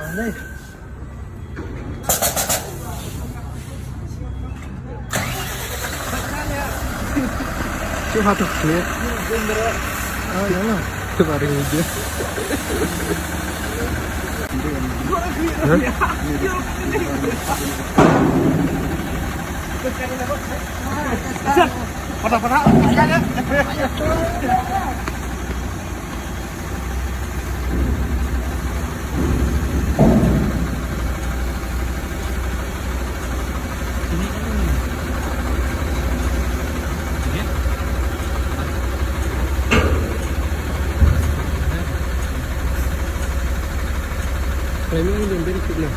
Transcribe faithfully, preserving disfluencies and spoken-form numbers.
Shu hatu clear. Ah, ya lah. Kemarin aja. Hah? Patah-patah. Kami ni dia beri kena.